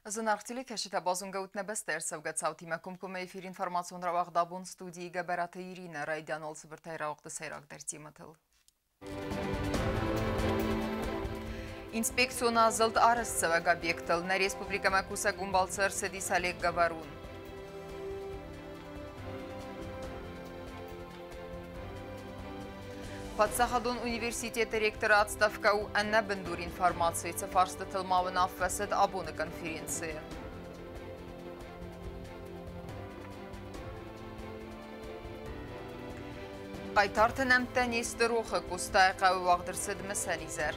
Зынаргъ телекӕсджытӕ, базонгӕ ут нӕ бӕстӕ ӕрцӕугӕ цаутимӕ комкоммӕ эфир информацион рауагъд абон студийы Гӕбӕраты Иринӕ. Райдиан уал цыбыртӕй рауагъды сӕйрагдӕр темӕтыл. Инспекцион азылд арӕзтцӕуӕг объектыл нӕ республикӕмӕ кусӕгон балцы ӕрцыдис Олег Говорун. Паддзахадон университеты ректоры отставкӕ у ӕнӕбындур информаци, цы фарстытыл ма уынаффӕ цыд абоны конференцийы. Хъайтарты нӕмттӕ не сты рохы, Къостайы хъӕуы уагъд ӕрцыд мысӕн изӕр.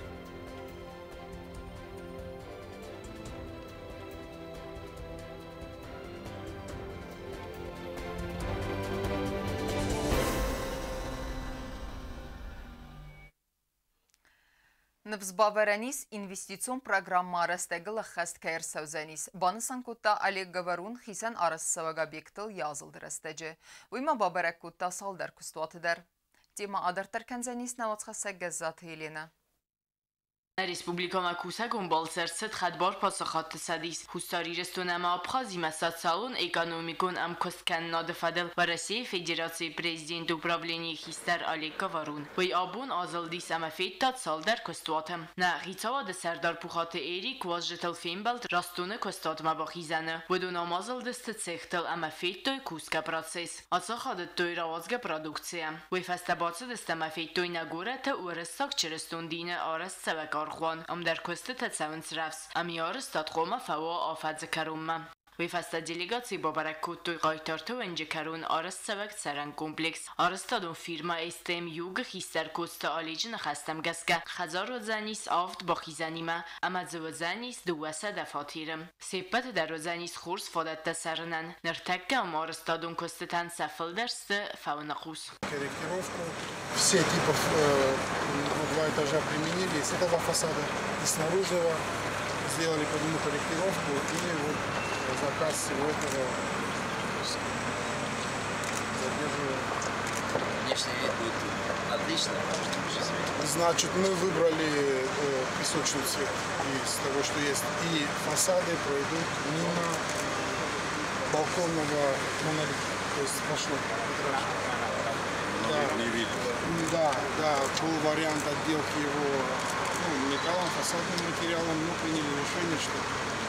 Ныфс бавӕрӕн ис, инвестицион программӕ рӕстӕгыл ӕххӕст кӕй ӕрцӕудзӕнис, банысан кодта Олег Говорун хицӕн арӕзтцӕуӕг объектыл йӕ азылды рӕстӕджы. Уый ма бабӕрӕг кодта цалдӕр куыстуаты дӕр. Темӕ адарддӕр кӕндзӕнис нӕ уацхӕссӕг Гӕззаты Еленӕ. Республикӕмӕ кусӕгон балц ӕрцыд Хӕдбар Паддзахадты Цӕдис, Хуссар Ирыстон ӕмӕ Абхазимӕ социалон-экономикон ӕмкуысткӕнынады фӕдыл Уӕрӕсейы Федерацийы Президенты управленийы хистӕр Олег Говорун. Уый абон азылдис ӕмӕ федта цалдӕр куыстуаты. Нӕ хицауады сӕрдар Пухаты Эрик уазджытыл фембӕлд Растдоны куыстуатмӕ бахизӕны. Уыдон ам азылдысты цехтыл ӕмӕ федтой кусгӕ процесс. Ацахадыдтой рауадзгӕ продукцийӕ. Уый фӕстӕ бацыдысты ӕмӕ федтой нӕ горӕты уырыссаг чырыстон дины арӕзтцӕуӕг аргъуан. Ам дӕр куыстытӕ цӕуынц рӕвдз. Ам йӕ арӕзтад хъуамӕ фӕуа афӕдзы кӕронмӕ. Уый фӕстӕ делегацийы бабӕрӕг кодтой Хъайтарты уынджы кӕрон арӕзтцӕуӕг цӕрӕн комплекс. Арӕзтадон фирмӕ СТМ Юг-ы хистӕр Коцты Оледжы ныхӕстӕм гӕсгӕ, хӕдзар уыдзӕнис авд бахизӕнимӕ ӕмӕ дзы уыдзӕнис 200 фатеры. Се ппӕты дӕр уыдзӕнис хорз фадӕттӕ цӕрынӕн. Ныртӕккӕ ам арӕзтадон куыстытӕн сӕ фылдӕр сты фӕуыны хъус. Корректировку все типов два этажа применили, с этого фасада и с наружного сделали по нему корректировку и вот заказ всего этого задерживаем. Внешний вид будет отличный, потому что мы сейчас видим. Значит, мы выбрали песочный цвет из того, что есть. И фасады пройдут мимо балконного монолита, то есть сплошной витраж. Да. Не видно. Да, да, был вариант отделки его металлом, фасадным материалом, но приняли решение, что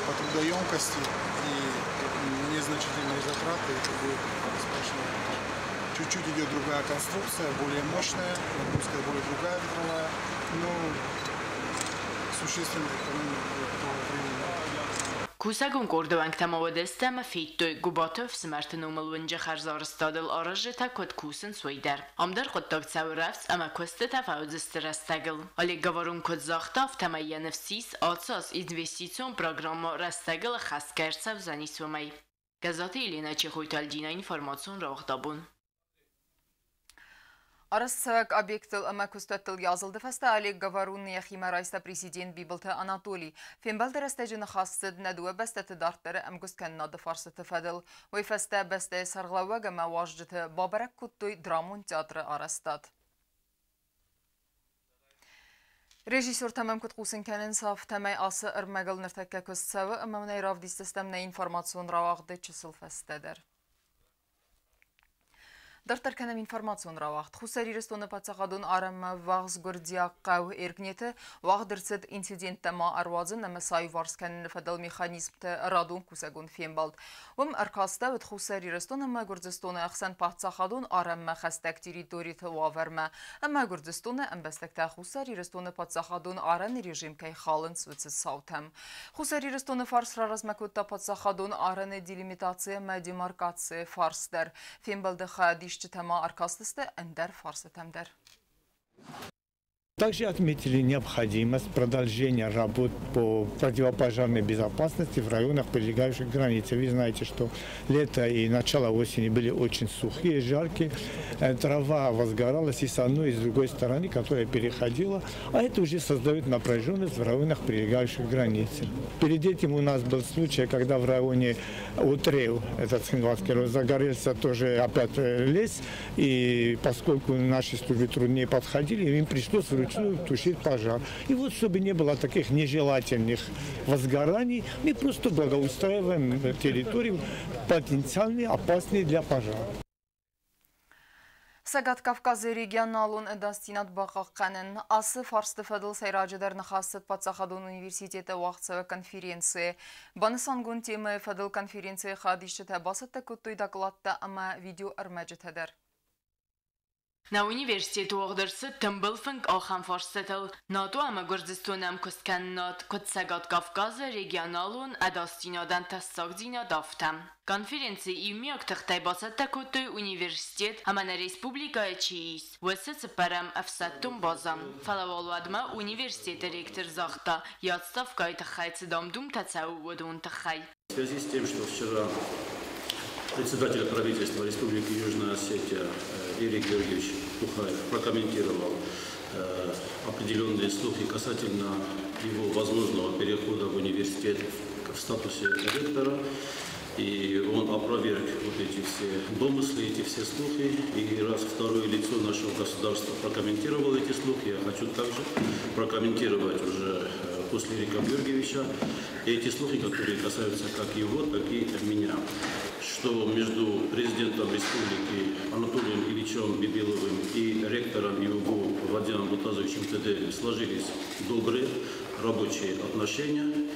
по трудоемкости и незначительные затраты это будет сплошной витраж. Чуть-чуть идет другая конструкция, более мощная, нагрузка более другая ветровая, но существенная экономия по времени. Кусӕгон къорды уӕнгтӕ ма уыдысты ӕмӕ федтой, Гуыбаты ӕфсымӕрты номыл уынджы хӕрзарӕзтадыл аразджытӕ куыд кусынц, уый дӕр. Ам дӕр хъуыддаг цӕуы рӕвдз ӕмӕ куыстытӕ фӕуыдзысты рӕстӕгыл. Олег Говорун куыд загъта, афтӕмӕй йӕ ныфс ис, ацы аз инвестицион программӕ рӕстӕгыл ӕххӕст кӕй ӕрцӕудзӕнис, уымӕй. Гӕззаты Еленӕ, Чехойты Альдинӕ, информацион рауагъд абон. Арӕзтцӕуӕг объектыл ӕмӕ куыстуӕттыл йӕ азылды фӕстӕ Олег Говорун йӕхимӕ райста президент Бибылты Анатолий. Фембӕлды рӕстӕджы ныхас цыд нӕ дыууӕ бӕстӕты дарддӕры ӕмгуысткӕнынады фарстыты фӕдыл. Уый фӕстӕ бӕстӕйы сӕргълӕууӕг ӕмӕ уазджыты бабӕрӕг кодтой драмон театры арӕзтад. Режиссертӕ мӕм куыд хъусын кӕнынц, афтӕмӕй ацы ӕрмӕгыл ныртӕккӕ куыст цӕуы ӕмӕ уын ӕй равдисдзыстӕм нӕ информацион рауагъды чысыл фӕстӕдӕр. Дарддӕр кӕнӕм информацион рауагъд. Хуссар Ирыстоны паддзахадон арӕнмӕ ввахс гуырдзиаг хъӕу Эргнеты уагъд ӕрцыд инциденттӕ ма ӕруадзын ӕмӕ сӕ аиуварс кӕныны фӕдыл механизмты радон кусӕгон фембӕлд. Уым ӕркастӕуыд Хуссар Ирыстон ӕмӕ Гуырдзыстоны ӕхсӕн паддзахадон арӕнмӕ хӕстӕг территориты уавӕрмӕ ӕмӕ Гуырдзыстоны ӕмбӕстӕгтӕ Хуссар Ирыстоны паддзахадон арӕны режим кӕй халынц, уыцы цаутӕм. Хуссар Ирыстоны фарс раразмӕ кодта паддзахадон арӕны делимитаци ӕмӕ демаркацийы фарс дӕр. Фембӕлды хайадисджытӕ ма ӕркастысты ӕндӕр фарстытӕм дӕр. Также отметили необходимость продолжения работ по противопожарной безопасности в районах, прилегающих к границе. Вы знаете, что лето и начало осени были очень сухие, жаркие. Трава возгоралась и с одной, и с другой стороны, которая переходила, а это уже создает напряженность в районах, прилегающих к границе. Перед этим у нас был случай, когда в районе Утрев, этот Цхинвальский район, загорелся тоже опять лес, и поскольку наши службы труднее подходили, им пришлось вручить вручную тушить пожар. И вот, чтобы не было таких нежелательных возгораний, мы просто благоустраиваем территорию, потенциально опасные для пожара. Цӕгат Кавказы регионалон ӕдасдзинад бахъахъхъӕнын. Ацы фарсты фӕдыл сӕйраджыдӕр ныхас цыд паддзахадон университеты уагъдцӕуӕг конференцийы. Банысангонд темӕйы фӕдыл конференцийы хайадисджытӕ бацӕттӕ кодтой докладтӕ ӕмӕ видеоӕрмӕджытӕ дӕр. Нӕ университеты уагъд ӕрцыд тымбыл фынг ахӕм фарстатыл: НАТО ӕмӕ Гуырдзыстоны ӕмкуысткӕнынад куыд Цӕгат Кавказы регионалон ӕдасдзинадӕн тӕссагдзинад, афтӕ. Конференцийы иумиаг тыхтӕй бацӕттӕ кодтой университет ӕмӕ нӕ республикӕйы чи ис, уыцы цыппӕрӕм ӕфсӕддон базӕ. Фӕлӕ уал уӕдмӕ университеты ректор загъта, йӕ отставкӕйы тыххӕй цы дам-думтӕ цӕуы, уыдон тыххӕй. В связи с тем, что вчера председатель правительства Республики Южная Осетия Эрик Георгиевич Кухаев прокомментировал определенные слухи касательно его возможного перехода в университет в статусе ректора. И он опроверг вот эти все домыслы, эти все слухи. И раз второе лицо нашего государства прокомментировало эти слухи, я хочу также прокомментировать уже после Эрика Георгиевича эти слухи, которые касаются как его, так и меня. Что между президентом республики Анатолием Ильичем Бибиловым и ректором ЮГУ Владимиром Бутазовичем Теделем сложились добрые рабочие отношения.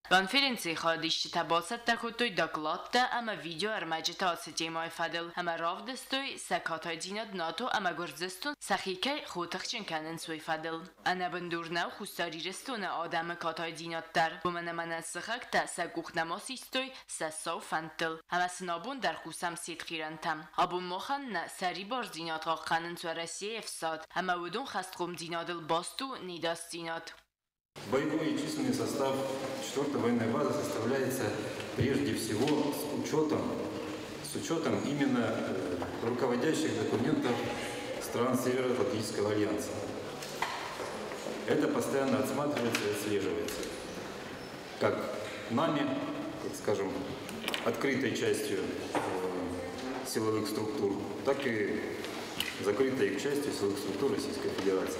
Конференцийы хайадисджытӕ бацӕттӕ кодтой докладтӕ ӕмӕ видеоӕрмӕджытӕ ацы темӕйы фӕдыл ӕмӕ равдыстой сӕ катайдзинад НАТО ӕмӕ Гуырдзыстон сӕхи кӕй хотыхджын кӕнынц, уый фӕдыл. Ӕнӕбындур нӕу Хуссар Ирыстоны адӕмы катайдзинад дӕр, уымӕн ӕмӕ нӕ сыхӕгтӕ сӕ къух нӕма систой сӕ сау фӕндтыл ӕмӕ сын абон дӕр хъусӕм се ртхъирӕнтӕм. Абон махӕн нӕ сӕрибардзинад хъахъхъӕнынц Уӕрӕсейы ӕфсад ӕмӕ уыдон хӕстхъомдзинадыл баст у не дасдзинад. Боевой и численный состав 4-й военной базы составляется прежде всего с учетом именно руководящих документов стран Североатлантического альянса. Это постоянно отсматривается и отслеживается. Как нами, так скажем, открытой частью силовых структур, так и закрытой их частью силовых структур Российской Федерации.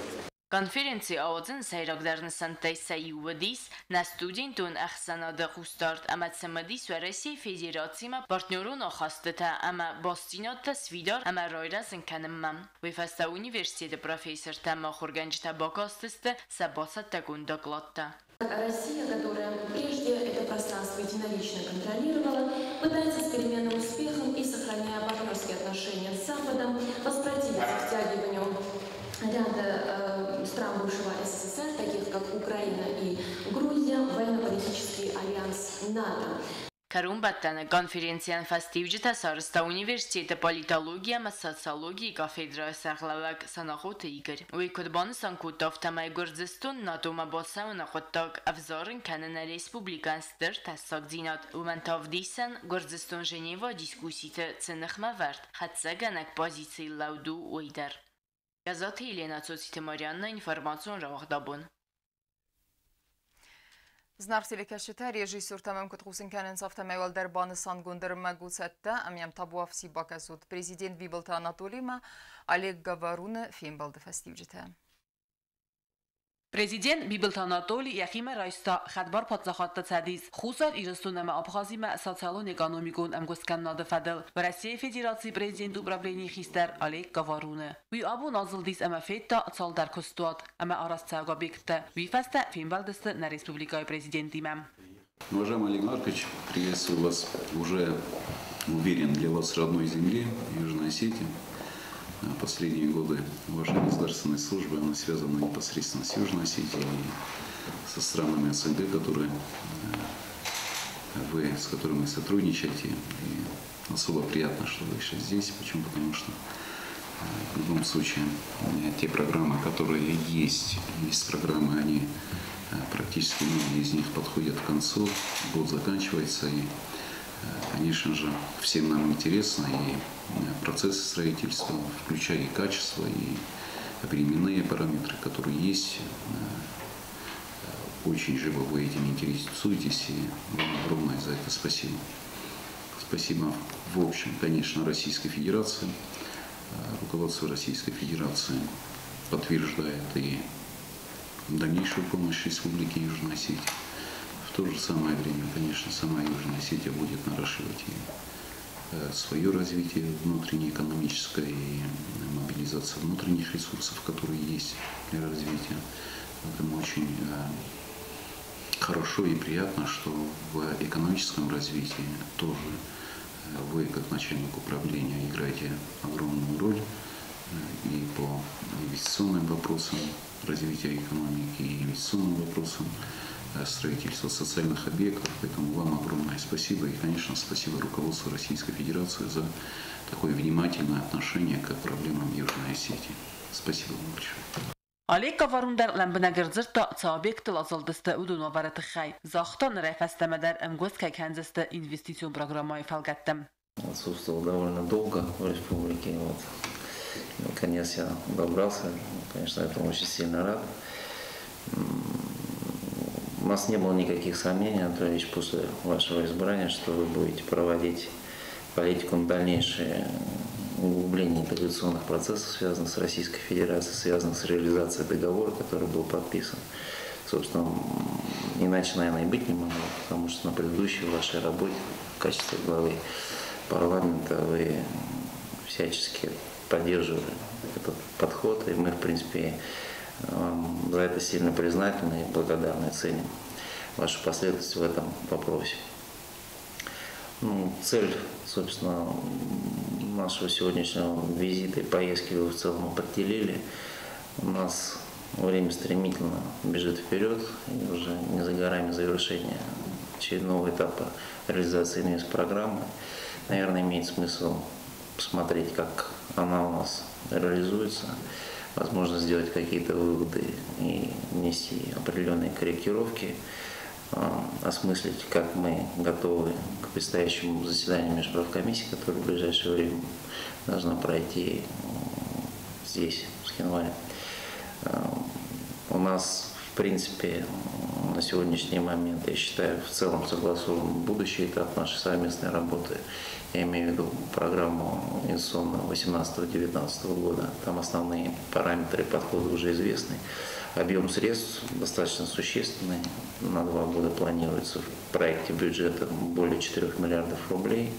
Конференци ауадзыны сӕйрагдӕр нысӕнттӕй сӕ иу уыдис нӕ студентон ӕхсӕнады хъусдард ӕмӕ цымыдис Уӕрӕсейы Федерациимӕ партнерон ахастытӕ ӕмӕ бастдзинӕдтӕ сфидар ӕмӕ райрӕзын кӕнынмӕ. Уый фӕстӕ университеты профессортӕ ӕмӕ ахуыргӕнджытӕ бакастысты сӕ бацӕттӕгонд докладтӕ. Россия, которая прежде это пространство единолично контролировала, пытается с переменным успехом и сохраняя партнерские отношения с Западом, воспротивиться втягиванию ряда стран бывшего СССР, таких как Украина и Грузия, в военно-политический альянс НАТО. Кӕронбӕттӕны конференцийӕн фӕстиуджытӕ сарӕзта университеты политологи ӕмӕ социологийы кафедрӕйы сӕргълӕууӕг Санахъоты Игорь. Уый куыд банысан кодта, афтӕмӕй Гуырдзыстон НАТО-мӕ бацӕуыны хъуыддаг ӕвзарын кӕны нӕ республикӕйӕн стыр тӕссагдзинад. Уымӕн та ӕвдисӕн, Гуырдзыстон Женевӕйы дискусситы цы ныхмӕвӕрд, хӕццӕгӕнӕг позицийыл лӕуд у, уый дӕр. Гӕззаты Еленӕ, Цоциты Марианнӕ, информацион рауагъд «Абон». Зынаргъ телекӕсджытӕ, режиссертӕ мӕм куыд хъусын кӕнынц, афтӕмӕй уӕлдӕр банысангонд ӕрмӕг у цӕттӕ ӕмӕ йӕм табуафси бакӕсут. Президент Бибылты Анатолимӕ Олег Говоруны фембӕлды фӕстиуджытӕ. Президент Бибылты Анатоли йӕхимӕ райста Хӕдбар Паддзахадты Цӕдис, Хуссар Ирыстон ӕмӕ Абхазимӕ социалон-экономикон ӕмгуысткӕнынады фӕдыл Уӕрӕсейы Федерацийы Президенты управленийы хистӕр Олег Говоруны. Уый абон азылдис ӕмӕ федта цалдӕр куыстуат ӕмӕ арӕзтцӕуӕг объекттӕ. Уый фӕстӕ фембӕлдысты нӕ республикӕйы президентимӕ. Уважаемый Олег Маркович, приветствую вас уже, уверен, для вас родной земле, Южной Осетии. Последние годы вашей государственной службы, она связана непосредственно с Южной Осетией и со странами СНГ, с которыми вы сотрудничаете. И особо приятно, что вы сейчас здесь. Почему? Потому что в любом случае те программы, которые есть, есть программы, они практически многие из них подходят к концу, год заканчивается, и, конечно же, всем нам интересно и процессы строительства, включая и качество, и временные параметры, которые есть. Очень живо вы этим интересуетесь, и вам огромное за это спасибо. Спасибо, в общем, конечно, Российской Федерации. Руководство Российской Федерации подтверждает и дальнейшую помощь Республике Южная Осетия. В то же самое время, конечно, сама Южная Осетия будет наращивать и свое развитие внутреннеэкономическое и мобилизация внутренних ресурсов, которые есть для развития. Поэтому очень хорошо и приятно, что в экономическом развитии тоже вы, как начальник управления, играете огромную роль и по инвестиционным вопросам развития экономики, и инвестиционным вопросам строительства социальных объектов. Поэтому вам огромное спасибо. И, конечно, спасибо руководству Российской Федерации за такое внимательное отношение к проблемам Южной Осетии. Спасибо вам большое. Олег Говорун дӕр лӕмбынӕг ӕрдзырдта, цы объекттыл азылдысты, уыдон уавӕры тыххӕй. Загъта, нырӕй фӕстӕмӕ дӕр ӕмгуыст кӕй кӕндзысты инвестицион программӕйы фӕлгӕтты. Отсутствовал довольно долго в республике. Вот. Наконец я добрался. Конечно, этому очень сильно рад. У нас не было никаких сомнений, Анатолий Ильич, после вашего избрания, что вы будете проводить политику на дальнейшее углубление интеграционных процессов, связанных с Российской Федерацией, связанных с реализацией договора, который был подписан. Собственно, иначе, наверное, и быть не могло, потому что на предыдущей вашей работе в качестве главы парламента вы всячески поддерживали этот подход, и мы, в принципе, за это сильно признательны и благодарны, ценим вашу последовательность в этом вопросе. Ну, цель, собственно, нашего сегодняшнего визита и поездки вы в целом определили. У нас время стремительно бежит вперед, и уже не за горами завершение очередного этапа реализации инвестпрограммы. Наверное, имеет смысл посмотреть, как она у нас реализуется, возможно, сделать какие-то выводы и внести определенные корректировки, осмыслить, как мы готовы к предстоящему заседанию межправкомиссии, которое в ближайшее время должно пройти здесь, в Цхинвале. У нас, в принципе, на сегодняшний момент, я считаю, в целом согласован будущий этап нашей совместной работы. Я имею в виду программу инвестиционную 2018-2019 года. Там основные параметры подхода уже известны. Объем средств достаточно существенный. На 2 года планируется в проекте бюджета более 4 миллиардов рублей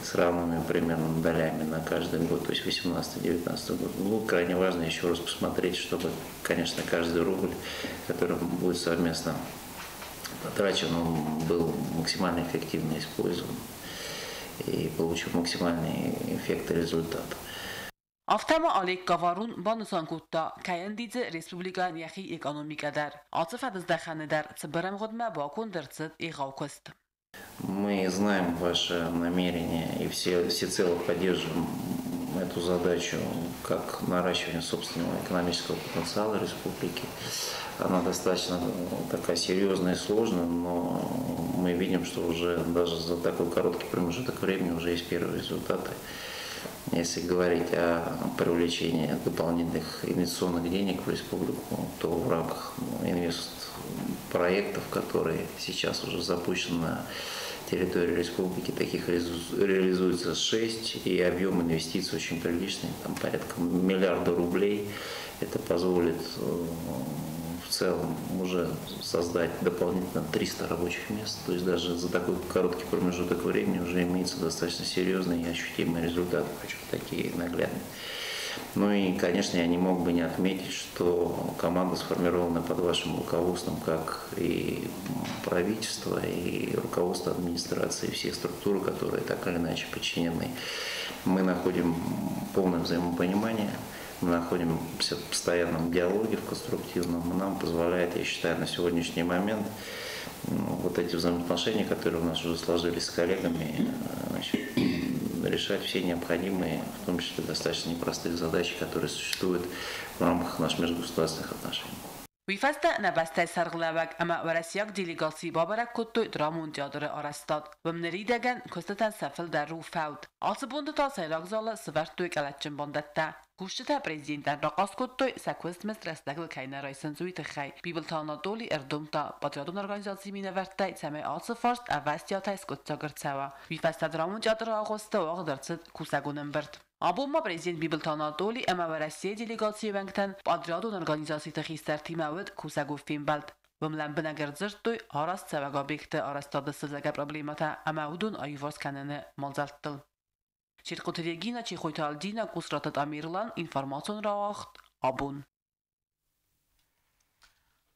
с равными примерно долями на каждый год, то есть 18-19 год. Ну, крайне важно еще раз посмотреть, чтобы, конечно, каждый рубль, который будет совместно потрачен, он был максимально эффективно использован и получил максимальный эффект и результат. Афтӕ ма Олег Говорун банысан кодта, кӕй ӕндидзы республикӕйӕн йӕхи экономикӕ дӕр. Ацы фӕдыздӕхӕны дӕр цыбыр ӕмгъуыдмӕ баконд ӕрцыд егъау куыст. Мы знаем ваше намерение и всецело поддерживаем эту задачу как наращивание собственного экономического потенциала республики. Она достаточно такая серьезная и сложная, но мы видим, что уже даже за такой короткий промежуток времени уже есть первые результаты. Если говорить о привлечении дополнительных инвестиционных денег в республику, то в рамках инвестпроектов, которые сейчас уже запущены на территории республики, таких реализуется 6, и объем инвестиций очень приличный, там порядка миллиарда рублей. Это позволит в целом уже создать дополнительно 300 рабочих мест. То есть даже за такой короткий промежуток времени уже имеются достаточно серьезные и ощутимые результаты, причем такие наглядные. Ну и, конечно, я не мог бы не отметить, что команда сформирована под вашим руководством, как и правительство, и руководство администрации, все структуры, которые так или иначе подчинены. Мы находим полное взаимопонимание, мы находимся в постоянном диалоге, в конструктивном, и нам позволяет, я считаю, на сегодняшний момент вот эти взаимоотношения, которые у нас уже сложились с коллегами, значит, решать все необходимые, в том числе достаточно непростые задачи, которые существуют в рамках наших межгосударственных отношений. Уый фӕстӕ нӕ бӕстӕйы сӕргълӕууӕг ӕмӕ уӕрӕсейаг делегаци бабӕрӕг кодтой драмон театры арӕзтад. Уым ныридӕгӕн куыстытӕн сӕ фылдӕр у фӕуд. Ацы бонты та сӕйраг залы сывӕрдтой къӕлӕтджын бандӕттӕ. Кусджытӕ президентӕн рахъаст кодтой, сӕ куыстмызд рӕстӕгыл кӕй нӕ райсынц, уый тыххӕй. Бибылты Анатоли ӕрдомдта патриотон организацийы минӕвӕрттӕй, цӕмӕй ацы фарст ӕвӕстиатӕй скъуыддзаг ӕрцӕуа. Уый фӕстӕ драмон театры агъуысты уагъд ӕрцыд кусӕгон ӕмбырд. Абон ма президент Бибылты Анатоли ӕмӕ Уӕрӕсейы делегацийы уӕнгтӕн подрядон организациты хистӕртимӕ уыд кусӕгон фембӕлд. Уым лӕмбынӕг ӕрдзырдтой арӕзтцӕуӕг объекты арӕзтады сывзаргӕ проблемӕтӕ ӕмӕ уыдон аиуварс кӕныны мадзӕлттыл. Чертхъоты Регина, Чехойты Альдина, Къусраты Тамерлан, информацион рауагъд «Абон».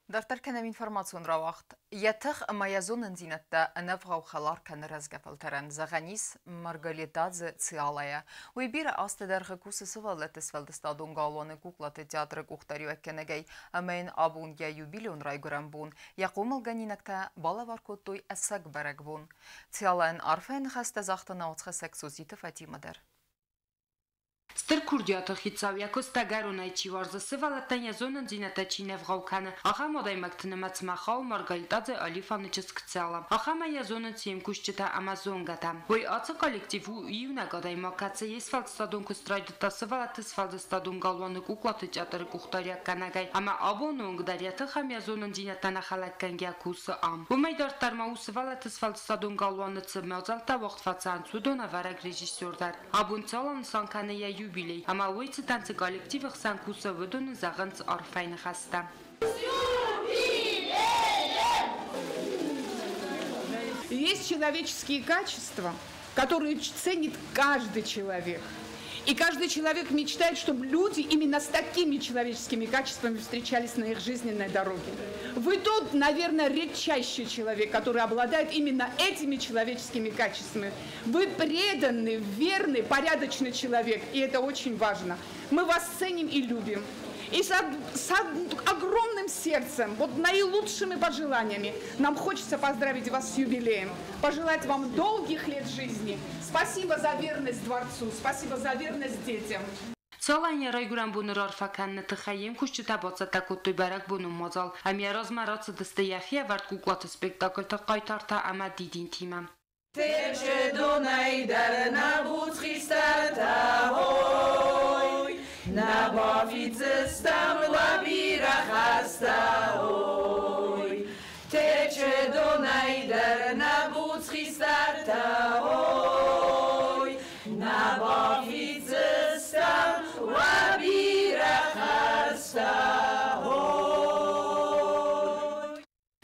Дарддӕр кӕнӕм информацион рауагъд. Йӕ тых ӕмӕ йӕ зонындзинӕдтӕ ӕнӕвгъау хӕлар кӕны рӕзгӕ фӕлтӕрӕн, зӕгъӕн ис Маргалетадзе Циалайӕ. Уый бирӕ азты дӕргъы кусы сывӕллӕтты сфӕлдыстадон галуаны куклаты театры къухдариуӕггӕнӕгӕй ӕмӕ йын абон йӕ юбилейон райгуырӕн бон йӕ хъомылгӕнинӕгтӕ балӕвар кодтой ӕцӕг бӕрӕгбон. Циалайӕн арфӕйы ныхӕстӕ загъта науцхӕссӕг Созиты Фатимӕ дӕр. Стыр курдиаты хицау, йӕ куыст ӕгӕронӕй чи уарзы, сывӕллӕттӕн йӕ зонындзинӕдтӕ чи не вгъау кӕны, ахӕм адӕймӕгты нымӕцмӕ хауы Маргаритадзе Алифаны чызг Циала. Ахӕмӕй йӕ зонынц йе мкусджытӕ ӕмӕ зонгӕтӕ. Уый ацы коллектив у иунӕг адӕймаг, кӕцы йе сфӕлдыстадон куыст райдыдта сывӕллӕтты сфӕлдыстадон галуаны куклаты театры къухдариуӕггӕнӕгӕй ӕмӕ абоны онг дӕр йӕ тых ӕмӕ йӕ зонындзинӕдтӕ нӕ хӕлӕггӕнгӕ кусы ам. Уымӕй дарддӕр ма у сывӕллӕтты сфӕлдыстадон галуаны цы мадзӕлттӕ уагъд фӕцӕуынц, уыдон ӕвӕрӕг режиссер дӕр. Абон Циала нысан кӕны йӕ юбилей, ӕмӕ уый цытӕн цы коллективы хсӕн кусы, уыдоны зӕгъынц арфӕйы ныхӕстӕ. Есть человеческие качества, которые ценит каждый человек. И каждый человек мечтает, чтобы люди именно с такими человеческими качествами встречались на их жизненной дороге. Вы тот, наверное, редчайший человек, который обладает именно этими человеческими качествами. Вы преданный, верный, порядочный человек, и это очень важно. Мы вас ценим и любим. И с огромным сердцем, вот наилучшими пожеланиями нам хочется поздравить вас с юбилеем, пожелать вам долгих лет жизни. Спасибо за верность дворцу, спасибо за верность детям. Циалайӕн йӕ райгуырӕн боны раарфӕ кӕныны тыххӕй йе мкусджытӕ бацӕттӕ кодтой бӕрӕгбонон мадзал ӕмӕ йӕ размӕ рацыдысты йӕхи ӕвӕрд куклаты спектакльты хъайтартӕ ӕмӕ дидинтимӕ. Терчы донӕй дӕр нӕ буц хистӕртӕ, ой, нӕ бафиддзыстӕм уӕ бирӕ хӕрзтӕ, ой. Терчы донӕй дӕр нӕ буц хистӕртӕ, ой, нӕ бафиддзыстӕм уӕ бирӕ хӕрзтӕ, ой.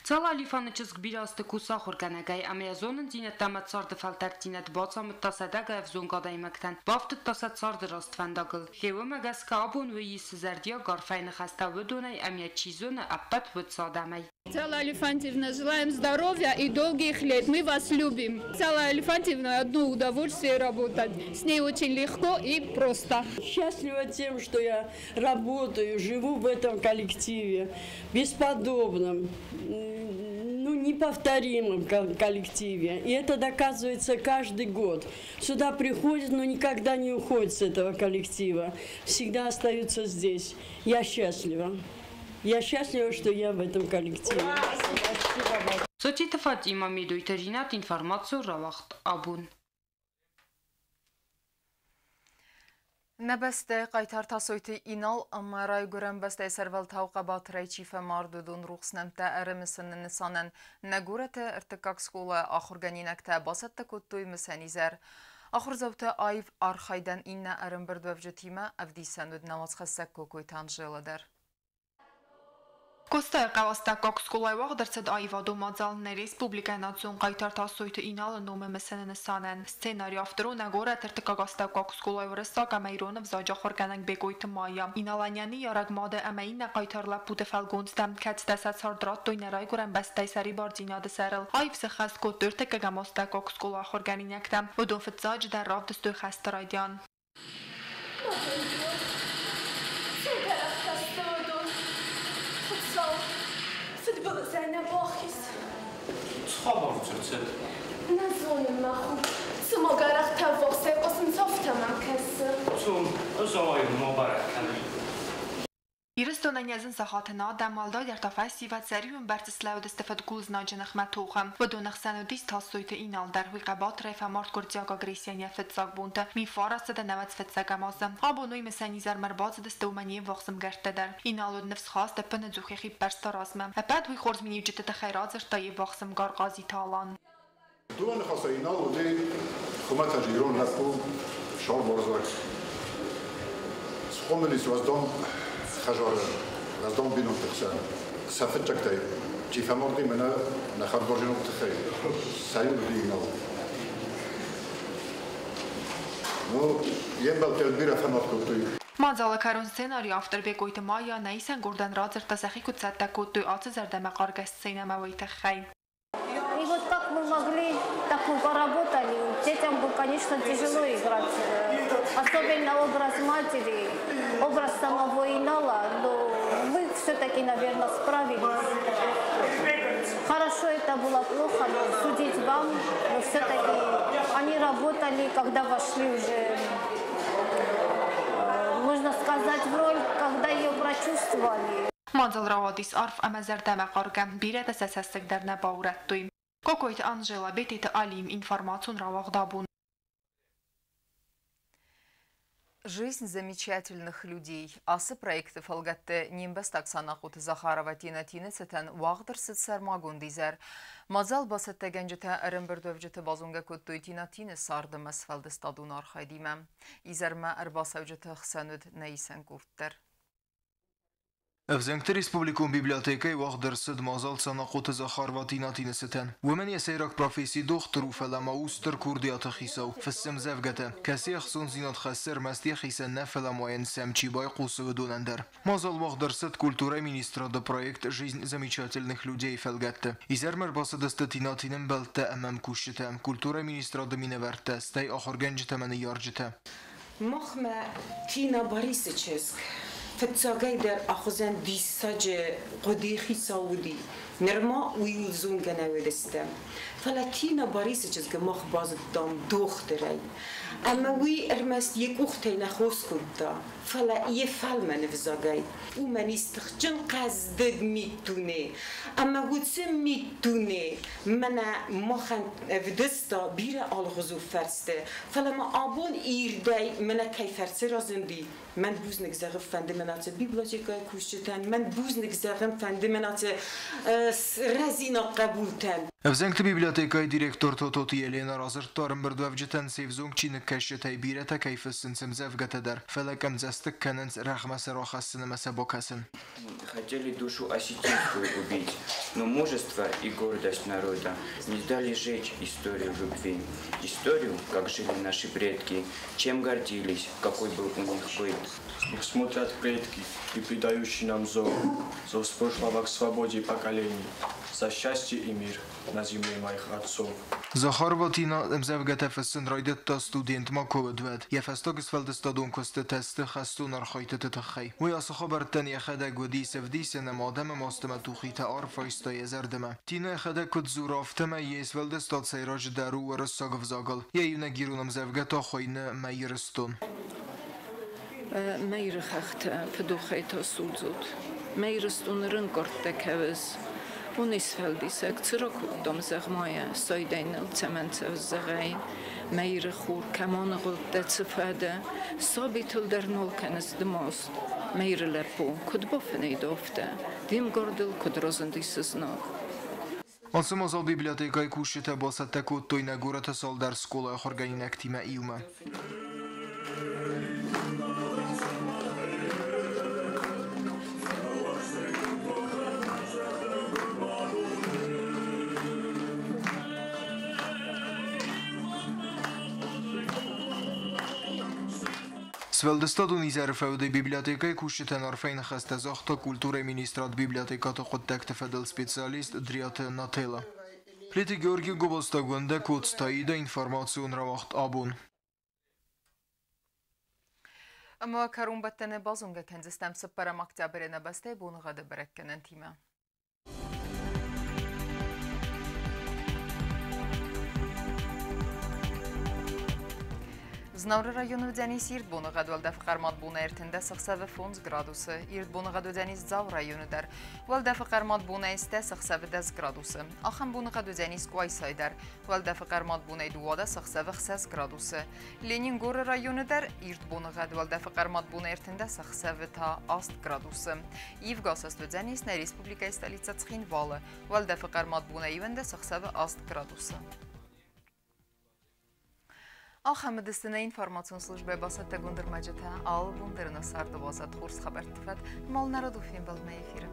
Циала Алифаны чызг бирӕ азты кусы ахуыргӕнӕгӕй ӕмӕ йӕ зонындзинӕдтӕ ӕмӕ царды фӕлтӕрддзинад бацамыдта сӕдӕгай ӕвзонг адӕймӕгтӕн, бафтыдта сӕ царды раст фӕндагыл. Гъе уымӕ гӕсгӕ абон уый исы зӕрдиаг арфӕйы ныхӕстӕ уыдонӕй ӕмӕ чи зоны, ӕппӕт уыцы адӕмӕй. Циала Алифантьевна, желаем здоровья и долгих лет. Мы вас любим. Циала Алифантьевна, одно удовольствие работать. С ней очень легко и просто. Счастлива тем, что я работаю, живу в этом коллективе, бесподобном, ну, неповторимом коллективе. И это доказывается каждый год. Сюда приходят, но никогда не уходят с этого коллектива. Всегда остаются здесь. Я счастлива. Я счастлива, что я в этом коллективе. Цоциты Фатима, Медойты Ринат, информацион рауагъд «Абон». Нӕ бӕстӕйы хъайтар Тасойты Инал ӕмӕ райгуырӕн бӕстӕйы сӕрвӕлтау хъӕбатырӕй чи фӕмард, уыдон рухс нӕмттӕ ӕрымысыны нысанӕн нӕ горӕты ӕртыккаг скъолайы ахуыргӕнинӕгтӕ бацӕттӕ кодтой мысӕн изӕр. Ахуырдзауты аив архайдӕн иннӕ ӕрӕмбырдуӕвджытимӕ ӕвдисӕн уыд науӕдзхӕссӕг Кокойты Анжела дӕр. Къостайыхъӕуы астӕуккаг скъолайы уагъд ӕрцыд аивадон мадзал нӕ республикӕйы национ хъайтар Тасойты Иналы номы мысыны нысанӕн. Сценарийы автор у нӕ горӕты ӕртыккаг астӕуккаг скъолайы уырыссаг ӕмӕ ирон ӕвзаджы ахуыргӕнӕг Бекъойты Майя. Иналӕн йӕ ныййарӕг мады ӕмӕ иннӕ хъайтар лӕппуты фӕлгонцтӕ, кӕцытӕ сӕ цард радтой нӕ райгуырӕн бӕстӕйы сӕрибардзинады сӕрыл, аив сӕххӕст кодтой ӕртыккӕгӕм астӕуккаг скъолайы ахуыргӕнинӕгтӕ. Уыдон фыццаджыдӕр равдыстой хӕсты райдиан. Фыдбылызӕй нӕ бахиз. Цы хабар ӕрцыд? Нӕ зонын, мӕ хур. Цыма гӕрӕхтӕ ӕввахсӕй хъуысынц, афтӕ мӕм кӕсы. Цом, ӕз ауайон ма бӕрӕг кӕнын. Ирыстонӕн йӕ зын сахаты нӕ адӕм, уӕлдайдӕр та фӕсивӕд, сӕ риуы мбӕрц слӕууыдысты фыдгул знаджы ныхмӕ тохы. Уыдоны хсӕн уыдис Тасойты Инал дӕр. Уый хъӕбатырӕй фӕмард гуырдзиаг агрессийӕн йӕ фыццаг бонты, 1995 азы. Абон уый мысӕн изӕрмӕ ӕрбацыдысты уымӕн йе ввахс ӕмгӕрттӕ дӕр. Инал уыд ныфсхаст, ӕппынӕдзух йӕхи ппӕрста размӕ. Ӕппӕт уый хорз миниуджыты тыххӕй радзырдта йе ввахс ӕмгар Хъазиты Алан. Дыууӕ ныхасӕй Инал уыди хуымӕтӕджы ирон лӕппу. Саубарзаг схъомыл ис уӕздан хӕдзары, уӕздан бинонты хсӕн. Сӕ фыццӕгтӕй чи фӕмарди мӕнӕ нӕ хӕдбарджыны тыххӕй, сӕ иу уыди Инал. Ну, йе мбӕлттӕ бирӕ фӕмард кодтой. Мадзалы кӕрон сценарийы автор Бекъойты Майя нӕ исӕнгордӕн радзырдта, сӕхи куыд цӕттӕ кодтой ацы зӕрдӕмӕхъаргӕ сценӕмӕ, уый тыххӕй. И вот как мы могли, так мы поработали. Детям было, конечно, тяжело играть. Особенно образ матери, образ самого Инала. Но мы все-таки, наверное, справились. Хорошо это было, плохо, но судить вам. Но все-таки они работали, когда вошли уже, можно сказать, в роль, когда ее прочувствовали. Мадзал рауадис арф ӕмӕ зӕрдӕмӕхъаргӕ, бирӕтӕ сӕ цӕссыг дӕр нӕ баурӕдтой. Кокойты Анжела, Бететы Алим, информацион рауагъд «Абон». Жизнь замечательных людей. Ацы проекты фӕлгӕтты не мбӕстаг Санахъоты Захарова Тинатины цытӕн уагъд ӕрцыд сӕрмагонд изӕр. Мадзал бацӕттӕгӕнджытӕ ӕрӕмбырдуӕвджыты базонгӕ кодтой Тинатины царды ӕмӕ сфӕлдыстадон архайдимӕ. Изӕрмӕ ӕрбацӕуджыты хсӕн уыд нӕ исӕн къорд дӕр. Ӕвзӕнгты республикон библиотекӕйы уагъд ӕрцыд мадзал Санахъоты Захарова Тинатины цытӕн. Уымӕн йӕ сӕйраг професси дохтыр у, фӕлӕ ма у стыр курдиаты хицау, фыссы ӕмдзӕвгӕтӕ, кӕцы ӕхцондзинад хӕссы ӕрмӕст йӕхицӕн нӕ, фӕлӕ ма йын сӕм чи байхъусы, уыдонӕн дӕр. Мадзал уагъд ӕрцыд культурӕйы министрады проект «Жизнь замечательных людей» фӕлгӕтты. Изӕрмӕ ӕрбацыдысты Тинатины ӕмбӕлттӕ ӕмӕ ӕмкусджытӕ, культурӕйы министрады минӕвӕрттӕ, стӕй ахуыргӕнджытӕ ӕмӕ ныййарджытӕ. Махмӕ Тина Борисы чызг фыццагӕй дӕр ахуызӕн диссаджы хъуыдыйы хицау уыди. Нырма уый зонгӕ нӕ уыдыстӕм. Фӕлӕ Тина Борисы чызгы мах базыдтам дохтырӕй. Ӕмӕ уый ӕрмӕст йӕ къухтӕй нӕ хос кодта, фӕлӕ йӕ фӕлмӕн ӕвзагӕй. Уымӕн ис тыхджын хъӕздыг миддуне. Ӕмӕ уыцы миддуне мӕнӕ махӕн ӕвдыста бирӕ алыгъуызон фӕрсты. Фӕлӕ ма абон ирдӕй мӕнӕ кӕй фӕрцы разынди, мӕн бузныг зӕгъын фӕнды мӕн ацы библиотекӕйы кусджытӕн, мӕн бузныг зӕгъын фӕнды мӕн ацы рӕзинаг хъӕбултӕн. Ӕвзӕнгты библиотекӕйы директор Тототы Елена радзырдта ӕрӕмбырдуӕвджытӕн, се взонг чиныгкӕсджытӕй бирӕтӕ кӕй фыссынц ӕмдзӕвгӕтӕ дӕр, фӕлӕ къӕмдзӕстыг кӕнынц рӕгъмӕ сӕ рахӕссын ӕмӕ сӕ бакӕсын. Хотели душу осетинскую убить, но мужество и гордость народа не дали сжечь историю любви. Историю, как жили наши предки, чем гордились, какой был у них быт. Их смотрят предки и придающий нам зов, зов с прошлого к свободе поколений, за счастье и мир на земле моих отцов. Захарова Тина ӕмдзӕвгӕтӕ фыссын райдыдта студент ма куы уыд, уӕд. Йӕ фӕстаг сфӕлдыстадон куыстытӕ сты хӕстон архайдтыты тыххӕй. Уый ацы хабӕрттӕн йӕхӕдӕг уыдис ӕвдисӕн ӕмӕ адӕмы маст ӕмӕ тухитӕ арф айста йӕ зӕрдӕмӕ. Тина йӕхӕдӕг куыд дзуры, афтӕмӕй йе сфӕлдыстад сӕйраджыдӕр у уырыссаг ӕвзагыл. Йӕ иунӕг ирон ӕмдзӕвгӕ та хуыйны «Мӕ Ирыстон». Мӕ Иры хӕхтӕ фыдохӕй та судзут, Мӕ Ирыстоны рынкъӕрдтӕ кӕуыс. О не сфӕлдисӕг, цы ракодтам, зӕгъ-ма йӕ, сайдӕй ныл цӕмӕн цӕуыс, зӕгъай? Мӕ Иры хур, кӕм аныгъуылдтӕ, цы фӕдӕ? Сабитыл дӕр нал кӕныс ды маст. Мӕ Иры лӕппу, куыд бафынӕй дӕ афтӕ? Де мгардыл куыд разындис ызнаг? Ацы мадзал библиотекӕйы кусджытӕ бацӕттӕ кодтой нӕ горӕты цалдӕр скъолайы ахуыргӕнинӕгтимӕ иумӕ. Сфӕлдыстадон изӕры фӕудӕй библиотекӕйы кусджытӕн арфӕйы ныхӕстӕ загъта культурӕйы министрад библиотекӕты хъуыддӕгты фӕдыл специалист Дриаты Нателла. Плиты Георгий Гобозты Гуындӕ, Коцты Аида, информацион рауагъд «Абон». Ӕмӕ кӕронбӕттӕны базонгӕ кӕндзыстӕм цыппӕрӕм октябры нӕ бӕстӕйы боныгъӕды бӕрӕггӕнӕнтимӕ. Знауыры районы уыдзӕнис ирд боныгъӕд, уӕлдӕфы хъӕрмад бонӕй 35 градусы. Ирд боныгъӕд уыдзӕнис Дзауы районы дӕр. Уӕлдӕфы хъӕрмад бонӕй 6 10 градусы. Ахӕм боныгъӕд уыдзӕнис Къуайсайы дӕр. Уӕлдӕфы хъӕрмад бонӕй 12 6 градусы. Ленингоры районы дӕр ирд боныгъӕд, уӕлдӕфы хъӕрмад бонӕй 36 та 8 градусы. Ивгӕ сӕст уыдзӕнис нӕ республикӕйы столицӕ Цхинвалы. Уӕлдӕфы хъӕрмад бонӕй 21 8 градусы. Ахӕм уыдысты нӕ информацион службӕйы бацӕттӕгонд ӕрмӕджытӕ. Алы бон дӕр нӕ царды уадзӕд хорз хабӕртты фӕд. Мал народу фембӕлд нӕ эфиры.